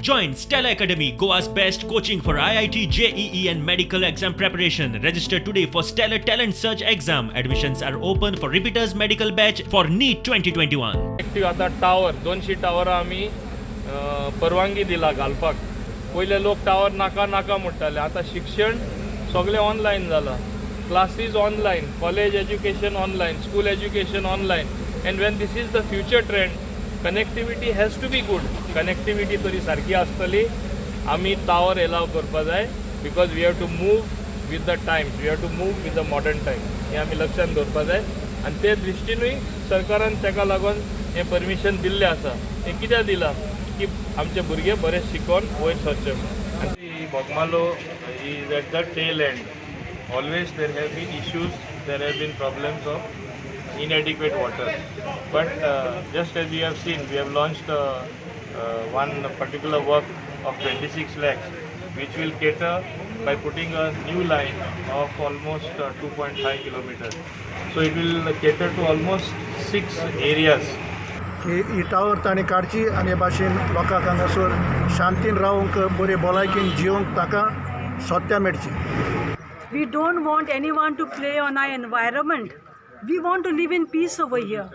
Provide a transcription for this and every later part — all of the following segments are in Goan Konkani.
Join Stella Academy, Goa's best coaching for IIT, JEE and medical exam preparation. Register today for Stellar Talent Search exam. Admissions are open for repeaters medical batch for NEET 2021. Active आतां टावर 200 टावरां आमी परवानगी दिला घालपाक. पयले लोक टावर नाका नाका म्हणटाले, आतां शिक्षण सगळें ऑनलायन जालां, classes online, college education online, school education online, and when this is the future trend, connectivity has to be good. Connectivity तरी सारकी आसतली, आमी टावर एलाव करपा जाय, because we have to move with the times, we have to move with the modern time. हें आमी लक्षांत दवरपा जाय आनी ते दृश्टीनूय सरकारान ताका लागून हें परमिशन दिल्लें आसा. हें कित्याक दिलां की आमचे भुरगे बरे शिकोन वयर सरचे म्हणून. आनी Bogmalo is at the tail end. Always there have been issues, there have been problems of inadequate water. But just as you have seen, we have launched one particular work of 26 lakhs, which will cater by putting a new line of almost 2.5 kilometers. So it will cater to almost 6 areas. की ही टावर ताणें काडची आनी हे भाशेन लोकांक हांगासर शांतीन रावंक, बरे भलायकेन जिवंक ताका सत्या मेळची. We don't want anyone to play on our environment. We want to live in peace over here.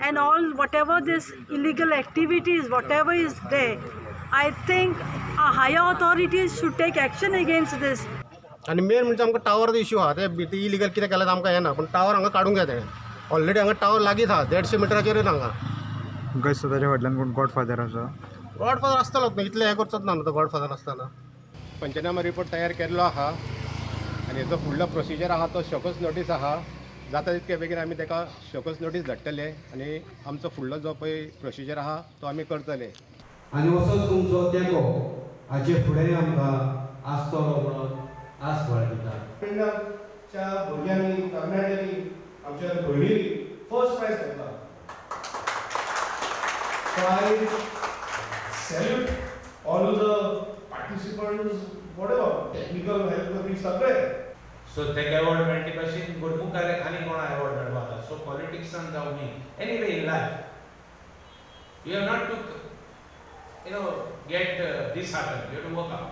And all whatever this illegal activities, whatever is there, I think our higher authorities should take action against this. आनी मेन म्हणजे आमकां टावर इश्यू आहा, ते इलिगल कितें केलें आमकां हें ना, पूण टावर हांगा काडूंक जाय. तेणें ऑलरेडी हांगा टावर लागींच आहा, 150 मिटराचेरूच हांगा. तुमकां दिसता ताच्या फाटल्यान कोण गॉडफादर आसा? गॉडफादर आसतलोच न्हू, इतलें हें करचोच ना न्हू तो गॉडफादर आसतना. पंचनामा रिपोर्ट तयार केल्लो आहा आनी हेजो फुडलो प्रोसिजर आहा तो शोकॉज नोटीस आहा. जाता तितके बेगीन आमी ताका शोकॉज नोटीस धाडटले आनी आमचो फुडलो जो पळय प्रोसिजर आहा तो आमी करतले. आनी असोच तुमचो तेंको हाचे फुडें आमकां आसतलो म्हणून आस बाळगिता. पेडण्याच्या भुरग्यांनी, तरणाट्यांनी, आमच्या भयणींनी फर्स्ट प्रायज घेतला. So I salute all the participants, whatever technical help करपी सगळे. सो तेका एवॉर्ड मेळटे भाशेन मुखार आनी कोणा एवॉर्ड मेळपा आसा. सो पॉलिटिक्सान जावं न्ही, anyway in life you have not to get disheartened, you have to work out.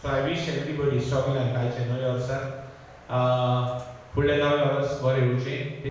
So I wish everybody सगल्यांक आयचें नव्या वर्साक, फुडल्या नव्या वर्स बरें येवचें.